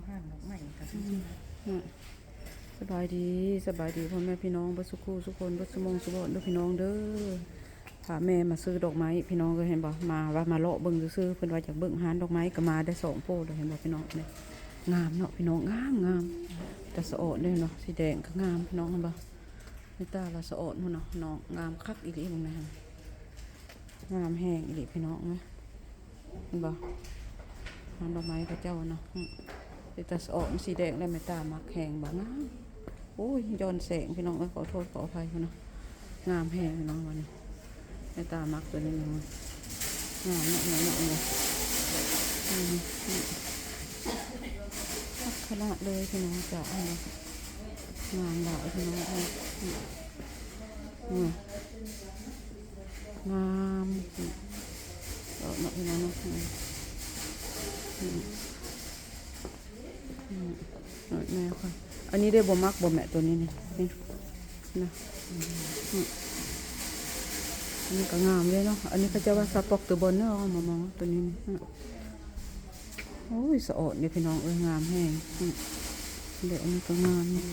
ອືມ ສະບາຍດີ ສະບາຍດີພໍ່ແມ່ພີ່ນ້ອງເບິດສູ່ຄູ່ສູ່ຄົນ ເບິດສູ່ໝ່ອງສູ່ບ່ອນເດີພີ່ນ້ອງເດີ. ພາແມ່ມາຊື້ດອກໄມ້ພີ່ນ້ອງເອີຍ ເຫັນບໍ່ ມາວ່າມາເລາະເບິ່ງຊື່ໆ ເພິ່ນວ່າຢາກເບິ່ງຮ້ານດອກໄມ້ ກໍມາໄດ້ສອງໂປ້ເລີຍ ເຫັນບໍ່ພີ່ນ້ອງ. ນີ້ງາມເນາະພີ່ນ້ອງ ງາມໆ ຕາສະອອນເດ້ເນາະ ສີແດງກໍງາມພີ່ນ້ອງ ເຫັນບໍ່. ແມ່ຕາລາວສະອອນພຸ້ນເນາະ ນ້ອງງາມຄັກອີ່ຫຼີເບິ່ງແດ່ຫັ້ນ ງາມແຮງອີ່ຫຼີພີ່ນ້ອງເອີຍ ເຫັນບໍ່. ຮ້ານດອກໄມ້ເຂົາເຈົ້າເນາະ ອືມ ເປັນຕາສະອອນ ມັນສີແດງ ແລະແມ່ຕາມັກແຮງ ບໍ່ງາມ. ໂອ້ຍ ຍ້ອນແສງພີ່ນ້ອງເອີຍ ຂໍໂທດຂໍອະໄພພຸ້ນນະ ງາມແຮງພີ່ນ້ອງ. ວ່ານີ້ແມ່ຕາມັກຕົວນີ້ ງາມເນາະ ງາມເນາະ ງາມເນາະ ອືມ ອືມ ຄັກຂະໜາດເລີຍພີ່ນ້ອງຈ໋າ. ເຫັນບໍ່ ງາມຫຼາຍພີ່ນ້ອງເອີຍ ອືມ ງາມ ເນາະ ເນາະ ພີ່ນ້ອງເນາະ ອືມ ອືມ ອືມ ເອົາແມ່ຂ້ອຍ ອັນນີ້ເດ້ ບໍ່ມັກບໍ່ແມ່ ຕົວນີ້ນີ້ ນີ້ນະ ອືມ ອັນນີ້ກໍງາມເດ້ເນາະ ອັນນີ້ເຂົາເຈົ້າວ່າສະປອກເຕີບອນເນາະ ມາມອງຕົວນີ້ນີ້ ອືມ. ໂອ້ຍ ສະອອນເດ້ພີ່ນ້ອງເອີຍ ງາມແຮງ ອືມ ແລະອັນນີ້ກໍງາມ ອືມ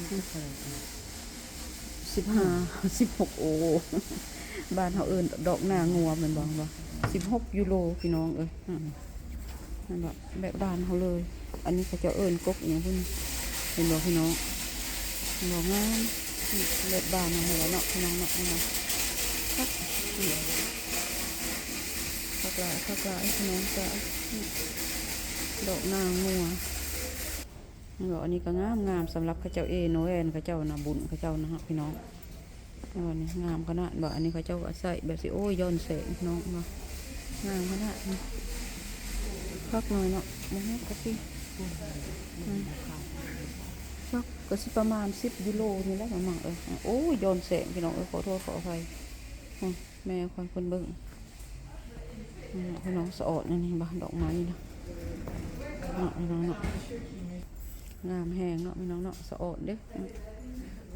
ສິບຫ້າ ສິບຫົກ ໂອ້ ບ້ານເຮົາເອີ້ນດອກໜ້າງົວແມ່ນບໍ່ ສິບຫົກຢູໂຣພີ່ນ້ອງເອີຍ ອືມ ນັ້ນລະ ແບບບ້ານເຮົາເລີຍ. ອັນນີ້ເຂົາເຈົ້າເອີ້ນກົກອີ່ຫຍັງພຸ້ນ ເຫັນບໍ່ພີ່ນ້ອງ ບໍ່ງາມ ອືມ ແບບບ້ານເຮົາຫັ້ນລະເນາະ ພີ່ນ້ອງເນາະ ເຫັນບໍ່ ຄັກ ອືມ ຄັກຫຼາຍ ຄັກຫຼາຍພີ່ນ້ອງຈ໋າ ອືມ ດອກໜ້າງົວ ເນາະ. ອັນນີ້ກໍງາມໆ ສຳລັບເຂົາເຈົ້າເອໂນແອນເຂົາເຈົ້ານະ ບຸນເຂົາເຈົ້ານະເນາະ ພີ່ນ້ອງ. ອັນນີ້ງາມຂະໜາດບໍ່ ອັນນີ້ເຂົາເຈົ້າກໍໃສ່ແບບຊິ ໂອ້ຍ ຍ້ອນແສງພີ່ນ້ອງເນາະ ງາມຂະໜາດ ຄັກໜ້ອຍເນາະ ບໍ່ແຮງກໍຊິ ອືມ ຈັກກໍຊິປະມານສິບຢູໂຣນີ້ແຫຼະ ມາເບິ່ງເອີຍ. ໂອ້ຍ ຍ້ອນແສງພີ່ນ້ອງເອີຍ ຂໍໂທດຂໍອະໄພ ອືມ ແມ່ຂ້ອຍເພິ່ນເບິ່ງ ນີ້ພີ່ນ້ອງ ສະອອນອັນນີ້ບໍ່ ດອກໄມ້ນະ ເນາະ ພີ່ນ້ອງເນາະ ງາມແຮງເນາະ ພີ່ນ້ອງເນາະ ສະອອນເດ້ ອືມ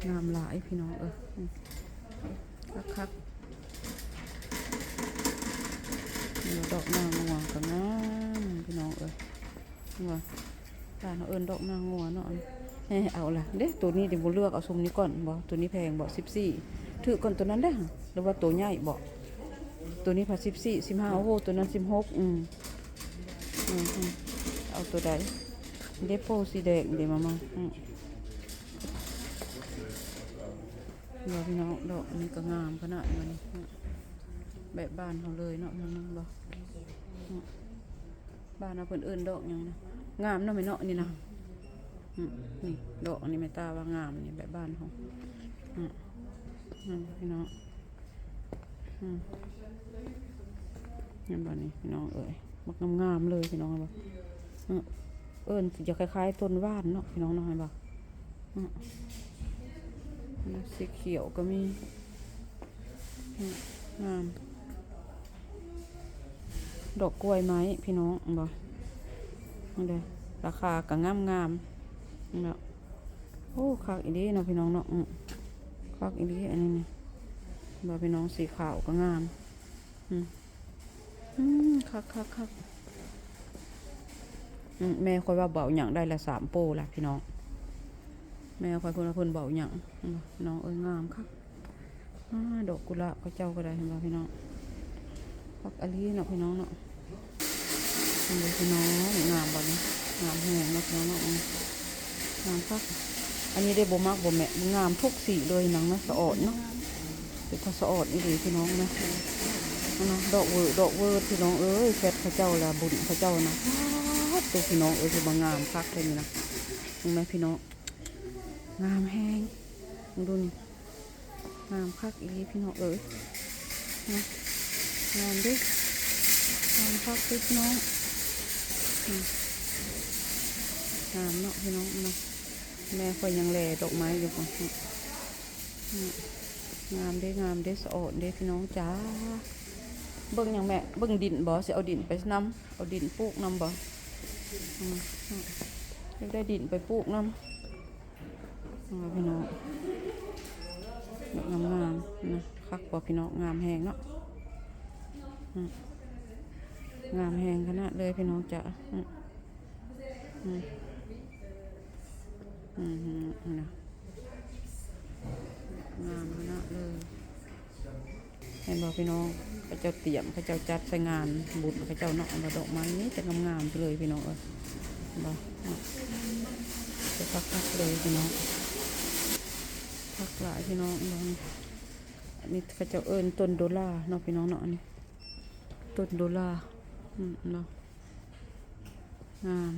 ງາມຫຼາຍພີ່ນ້ອງເອີຍ ອືມ ຄັກໆ. ນີ້ດອກໜ້າງົວກໍງາມພີ່ນ້ອງເອີຍ ວ່າ ບ້ານເຮົາເອີ້ນດອກໜ້າງົວເນາະ. ເອົາລະເດ້ ໂຕນີ້ເດ ບໍ່ເລືອກເອົາຊຸມນີ້ກ່ອນບໍ່? ໂຕນີ້ແພງບໍ່? ສິບສີ່ ຖືກກ່ອນໂຕນັ້ນເດ້ ຫຼືວ່າໂຕໃຫຍ່ບໍ່? ໂຕນີ້ພັດສິບສີ່ ສິບຫ້າ ໂອ້ໂຫ ໂຕນັ້ນສິບຫົກ ອືມ ອືມ ເອົາໂຕໃດ? ເດໂປສີແດງເດ ມາມາ ອືມ ເນາະ ພີ່ນ້ອງ ດອກນີ້ກໍງາມຂະໜາດ ບັດນີ້ ອືມ ແບບບ້ານເຮົາເລີຍເນາະ ເຫັນບໍ່? ອືມ ບ້ານເຮົາເພິ່ນເອີ້ນດອກຫຍັງນະ? ງາມເນາະແມ່ເນາະ ອັນນີ້ນະ ອືມ ນີ້ດອກອັນນີ້ແມ່ຕາວ່າງາມ ນີ້ແບບບ້ານເຮົາ ອືມ ງາມພີ່ນ້ອງ ອືມ ເຫັນບໍ່ນີ້ພີ່ນ້ອງເອີຍ ບັກງາມໆເລີຍພີ່ນ້ອງ ເຫັນບໍ່? ອືມ ເອີ້ນຊິຈະຄ້າຍໆຕົ້ນຫວານເນາະ ພີ່ນ້ອງເນາະ ເຫັນບໍ່? ອືມ ສີຂຽວກໍມີ ອືມ ງາມ ດອກກ້ວຍໄມ້ພີ່ນ້ອງ ເຫັນບໍ່? ນີ້ເດ້ ລາຄາກໍງາມໆ ເຫັນບໍ່? ໂອ້ ຄັກອີ່ຫຼີເນາະ ພີ່ນ້ອງເນາະ ອືມ ຄັກອີ່ຫຼີ ອັນນີ້ນີ້ ເຫັນບໍ່ພີ່ນ້ອງ? ສີຂາວກໍງາມ ອືມ ອືມ ຄັກໆໆ ອືມ ແມ່ຂ້ອຍວ່າບໍ່ເອົາຫຍັງ ໄດ້ລະສາມໂປ້ລະພີ່ນ້ອງ ແມ່ຂ້ອຍເພິ່ນວ່າເພິ່ນບໍ່ເອົາຫຍັງ ເຫັນບໍ່ ພີ່ນ້ອງເອີຍ ງາມຄັກ. ອາ ດອກກຸຫຼາບເຂົາເຈົ້າກໍໄດ້ ເຫັນບໍ່ພີ່ນ້ອງ? ຄັກອີ່ຫຼີເນາະພີ່ນ້ອງເນາະ ເຫັນບໍ່ພີ່ນ້ອງ? ງາມບໍ່ນີ້? ງາມແຮງເນາະພີ່ນ້ອງເນາະ ອືມ ງາມຄັກ ອັນນີ້ເດ້ ບໍ່ມັກບໍ່ແມະ ງາມທຸກສີເລີຍນາງນະ ສະອອນເນາະ ເປັນຕາສະອອນອີ່ຫຼີພີ່ນ້ອງນະ ເນາະ ດອກເວີ ດອກເວີພີ່ນ້ອງເອີຍ ແຟດເຂົາເຈົ້າລະ ບຸນເຂົາເຈົ້ານະ ປາດໂທ້ ພີ່ນ້ອງເອີຍ ຄືວ່າງາມຄັກແທ້ນີ້ນະ ເຫັນໄໝພີ່ນ້ອງ? ງາມແຮງ ເບິ່ງດູນີ້ ງາມຄັກອີ່ຫຼີພີ່ນ້ອງເອີຍ ນະ ງາມເດ້ ງາມຄັກເດ້ພີ່ນ້ອງ ອືມ ງາມເນາະພີ່ນ້ອງເນາະ ແມ່ຂ້ອຍຍັງແລດອກໄມ້ຢູ່ພຸ້ນ ອືມ ງາມເດ້ ງາມເດ້ ສະອອນເດ້ພີ່ນ້ອງຈ້າ ເບິ່ງຫຍັງແມ່? ເບິ່ງດິນບໍ່? ຊິເອົາດິນໄປນຳ ເອົາດິນປູກນຳບໍ່? ອືມ ອືມ ຢາກໄດ້ດິນໄປປູກນຳ ເອີ ພີ່ນ້ອງ ງາມໆ ນະ ຄັກບໍ່ພີ່ນ້ອງ? ງາມແຮງເນາະ ອືມ ງາມແຮງຂະໜາດເລີຍພີ່ນ້ອງຈ້າ ອືມ ອືມ ນະ ງາມຂະໜາດເລີຍ. ເຫັນບໍ່ພີ່ນ້ອງ ເຂົາເຈົ້າຕຽມ ເຂົາເຈົ້າຈັດໃສ່ງານບຸນເຂົາເຈົ້າເນາະ ອັນວ່າດອກໄມ້ມີແຕ່ງາມໆ ເລີຍພີ່ນ້ອງເອີຍ ເຫັນບໍ່ເນາະ ຈະຄັກໆ ເລີຍພີ່ນ້ອງ ຄັກຫຼາຍພີ່ນ້ອງເອີຍ. ອັນນີ້ເຂົາເຈົ້າເອີ້ນຕົ້ນໂດລາເນາະພີ່ນ້ອງເນາະ ອັນນີ້ຕົ້ນໂດລາ ອືມ ເນາະ. ງາມ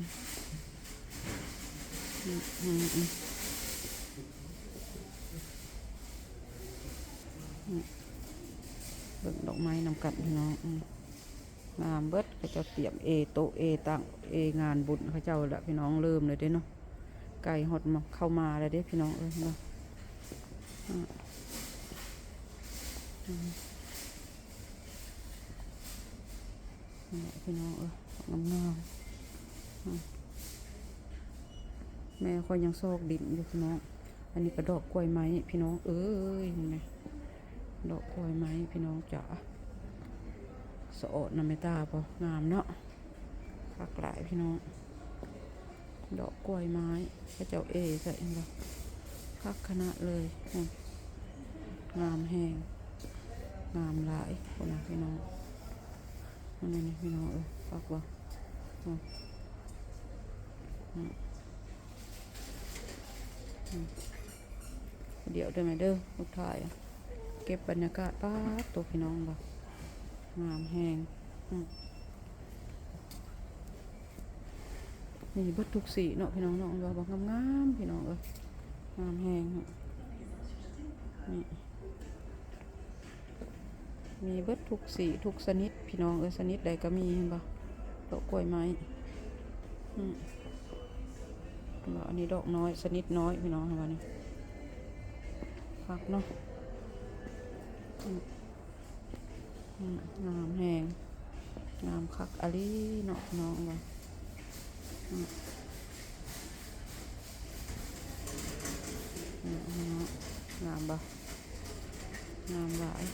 ອືມ ອືມ ອືມ ອືມ ເບິ່ງດອກໄມ້ນຳກັນພີ່ນ້ອງ ອືມ ງາມເບິດ ເຂົາເຈົ້າຕຽມເອໂຕະເອຕັ່ງ ເອງານບຸນເຂົາເຈົ້າລະພີ່ນ້ອງ ເລີ່ມເລີຍເດ້ເນາະ ໃກ້ຮອດມາ ເຂົ້າມາແລ້ວເດ້ພີ່ນ້ອງເອີຍ ເນາະ ອືມ ອືມ. ນີ້ແຫຼະພີ່ນ້ອງເອີຍ ງາມໆ ອືມ ແມ່ຂ້ອຍຍັງຊອກດິນຢູ່ພີ່ນ້ອງ. ອັນນີ້ກະດອກກ້ວຍໄມ້ພີ່ນ້ອງເອີຍ ເຫັນໄໝ ດອກກ້ວຍໄມ້ພີ່ນ້ອງຈ໋າ. ສະອອດນຳແມ່ຕາບໍ່ ງາມເນາະ ຄັກຫຼາຍພີ່ນ້ອງ. ດອກກ້ວຍໄມ້ເຂົາເຈົ້າເອໃສ່ ເຫັນບໍ່ ຄັກຂະໜາດເລີຍ ອືມ ງາມແຮງ ງາມຫຼາຍພຸ້ນນະພີ່ນ້ອງ. ອັນນີ້ພີ່ນ້ອງເອີຍ ຄັກບໍ່ ອືມ ອືມ ອືມ. ດຽວເດີແມ່ເດີ ລູກຖ່າຍ ເກັບບັນຍາກາດ ປາດໂຕ ພີ່ນ້ອງ ເຫັນບໍ່ ງາມແຮງ ອືມ. ມີເບິດທຸກສີເນາະພີ່ນ້ອງເນາະ ວ່າງາມໆ ພີ່ນ້ອງເອີຍ ງາມແຮງເນາະ ນີ້ ມີເບິດທຸກສີທຸກຊະນິດພີ່ນ້ອງເອີຍ ຊະນິດໃດກະມີ ເຫັນບໍ່ ດອກກ້ວຍໄມ້ ອືມ ເຫັນບໍ່ ອັນນີ້ດອກນ້ອຍ ຊະນິດນ້ອຍພີ່ນ້ອງ ເຫັນບໍ່ນີ້ ຄັກເນາະ ອືມ. ອືມ ງາມແຮງ ງາມຄັກອີ່ຫຼີເນາະ ນ້ອງວ່າ ອືມ ອືມ ງາມບໍ່ ງາມຫຼາຍ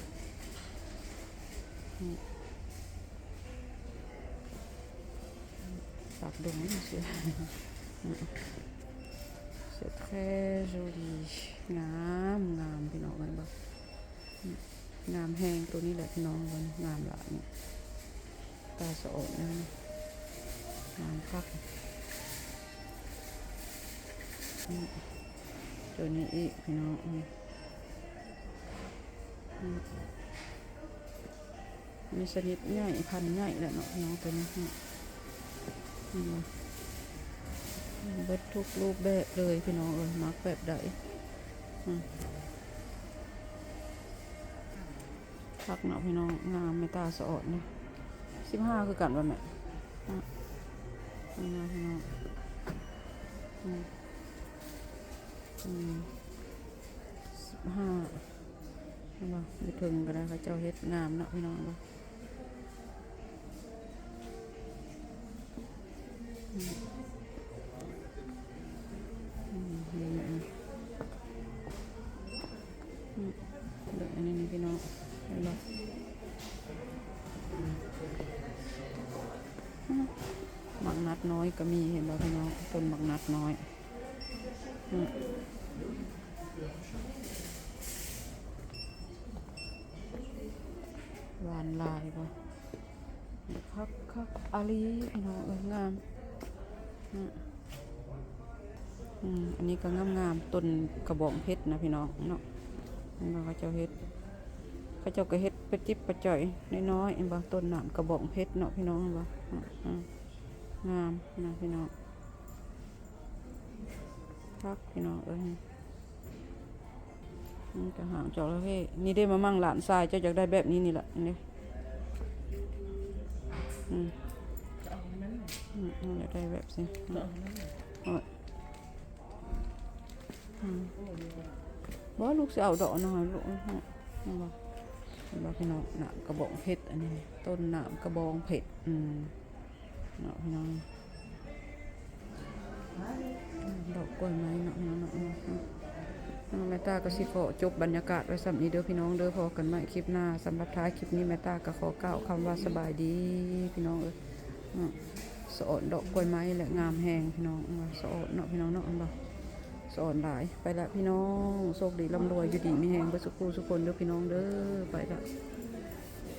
ອືມ ປັບດົງຊື່ ອືມ C'est très joli ງາມ ງາມ ພີ່ນ້ອງເຫັນບໍ່? ອືມ ງາມແຮງ ໂຕນີ້ແຫຼະພີ່ນ້ອງ ງາມຫຼາຍ ຕາສະອອດ ງາມຄັກ ອືມ ໂຕນີ້ອີກພີ່ນ້ອງ ອືມ ອືມ ມີຊະນິດໃຫຍ່ ພັນໃຫຍ່ແຫຼະເນາະພີ່ນ້ອງ ໂຕນີ້ ເຫັນບໍ່? ເບິດທຸກຮູບແບບເລີຍພີ່ນ້ອງເອີຍ ມັກແບບໃດ ອືມ. ຄັກເນາະພີ່ນ້ອງ ງາມ ແມ່ຕາສະອອດເນາະ ສິບຫ້າຄືກັນບໍ່ແມ່? ອືມ ງາມພີ່ນ້ອງ ອືມ ອືມ ສິບຫ້າ ເຫັນບໍ່? ຢູ່ເທິງກະໄດ້ ເຂົາເຈົ້າເຮັດງາມເນາະພີ່ນ້ອງເນາະ. ອືມ ອືມ ອືມ ອືມ ເບິ່ງອັນນີ້ນີ້ພີ່ນ້ອງ ເຫັນບໍ່? ອືມ ໝາກນັດນ້ອຍກະມີ ເຫັນບໍ່ພີ່ນ້ອງ? ຕົ້ນໝາກນັດນ້ອຍ ອືມ. ຫວານຫຼາຍບໍ່? ຄັກ ຄັກອີ່ຫຼີພີ່ນ້ອງເອີຍ ງາມ ອືມ ອັນນີ້ກະງາມໆ ຕົ້ນກະບອງເພັດນະພີ່ນ້ອງເນາະ ເຫັນບໍ່? ເຂົາເຈົ້າເຮັດ ເຂົາເຈົ້າກະເຮັດປະຈິບປະຈ່ອຍນ້ອຍໆ ເຫັນບໍ່? ຕົ້ນນ້ຳກະບອງເພັດເນາະພີ່ນ້ອງ ເຫັນບໍ່? ອືມ ງາມນະພີ່ນ້ອງ ຄັກພີ່ນ້ອງເອີຍ. ອືມ ກະຫາງຈໍລະເຂ້ ນີ້ເດ້ ມາໝັ້ງຫຼານຊາຍ ເຈົ້າຢາກໄດ້ແບບນີ້ນີ້ລະ ນີ້ເດ້ ອືມ ອືມ ຢາກໄດ້ແບບຊີ້ ອືມ ອືມ ບໍ່ ລູກຊິເອົາດອກອັນນັ້ນໃຫ້ລູກ ອືມ ເຫັນບໍ່? ເຫັນບໍ່ພີ່ນ້ອງ ນ້ຳກະບອງເພັດ ອັນນີ້ ຕົ້ນນ້ຳກະບອງເພັດ ອືມ ເນາະພີ່ນ້ອງ ດອກກ້ວຍໄມ້ເນາະພີ່ນ້ອງເນາະ ເນາະ ເນາະ ແມ່ຕາກະຊິຂໍຈົບບັນຍາກາດໄວ້ຊ່ຳນີ້ເດີພີ່ນ້ອງເດີ ພໍ້ກັນໃໝ່ຄລິບໜ້າ ສຳລັບທ້າຍຄລິບນີ້ ແມ່ຕາກະຂໍກ່າວຄຳວ່າສະບາຍດີພີ່ນ້ອງເອີຍ ເນາະ ສະອອນດອກກ້ວຍໄມ້ແຫຼະ ງາມແຮງພີ່ນ້ອງ ສະອອນເນາະພີ່ນ້ອງເນາະ ເຫັນບໍ່? ສອນຫຼາຍ ໄປລະພີ່ນ້ອງ ໂຊກດີລ່ຳລວຍ ຢູ່ດີມີແຮງເບິດສຸຂູສຸຄົນເດີພີ່ນ້ອງເດີ ໄປລະ.